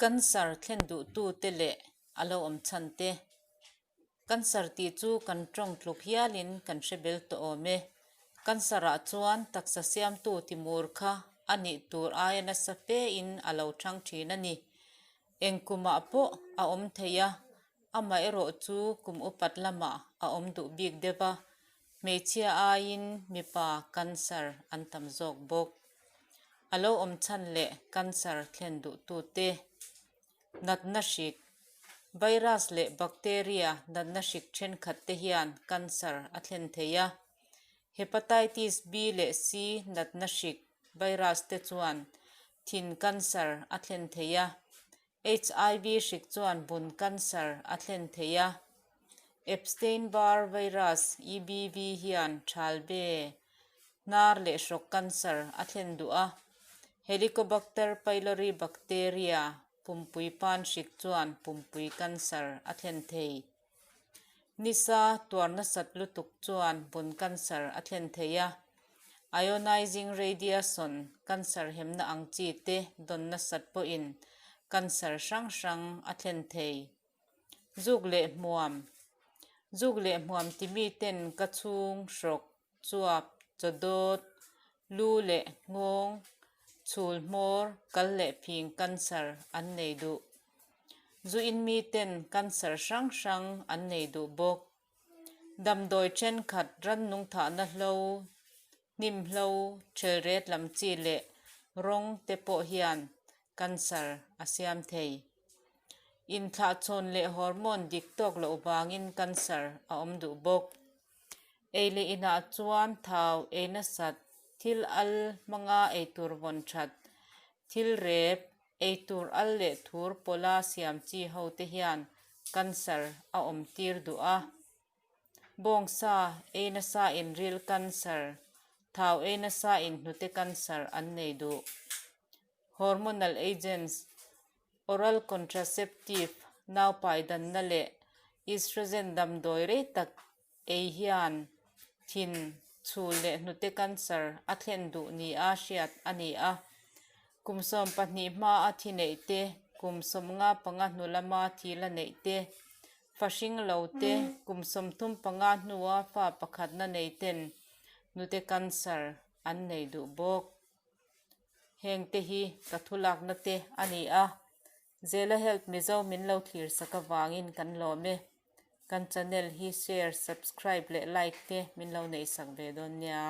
Cancer thlen duhtute leh a lo awm chhan te. Cancer tih chu kan tawng tluk hialin kan hre bel tawh awm e. Cancer-ah chuan taksa siamtu timur kha a nih tur aia nasa fein a lo thang thin a ni. Eng kumah pawh a awm thei a, amaherawh chu kum upat lamah a awm duh bik deuh a, hmeichhia aiin mipa cancer an tam zawk bawk. A lo awm chhan leh cancer thlen duhtute natna hrik, virus leh bacteria natna hrik thenkhat te hian cancer a thlen thei a. Hepatitis B leh C natna hrik virus te chuan thin cancer a thlen thei a. HIV hrik chuan vun cancer a thlen thei a. Epstein-Barr virus, EBV, hian thalbe, hnar leh hrawk cancer a thlen duh a. Helicobacter pylori bacteria, pumpui pan hrik chuan pumpui cancer a thlen thei. Nisa tuar nasat lutuk chuan vun cancer a thlen thei a, ionizing radiation cancer hemna ang chi te dawn nasat pawhin cancer hrang hrang a thlen thei. Zuk leh hmuam Zuk leh hmuam ti mi ten ka chhung hrawk chuap, chawdawt, lu leh nghawng, chhul hmawr, kal leh phing cancer an nei duh. Zu in miten cancer hrang hrang an nei duh bawk. Damdawi thenkhat rannung thahna hlo, hnim hlo, thelret lam chi leh rawng te pawh hian cancer a siam thei. Inthlahchhawn leh hormone dik tawk loh vangin cancer a awm duh bawk. Ei leh inah chuan thau ei nasat, thil al hmanga eitur vawn that, thil rep, eitur al leh thur pawla siam chi ho te hian cancer a awm tir duh a. Bawngsa ei nasa in ril cancer, thau ei nasa in hnute cancer an nei duh. Hormonal agents, oral contraceptive, naupai danna leh estrogen damdawi rei tak ei hian thin, chhul leh hnute cancer a thlen duh nia hriat a ni a. Kum 12 hmaa thi neih te, kum 55 hnu lama thi la neih te, fa hring lo te, kum 35 hnua fa pakhatna nei ten hnute cancer an nei duh bawk. Heng te hi ka thulakna te a ni a, Zela Health Mizo min lo thlir sak avangin kan lawm e. Kan channel hi share, subscribe leh like te min lo neihsak ve dawn nia.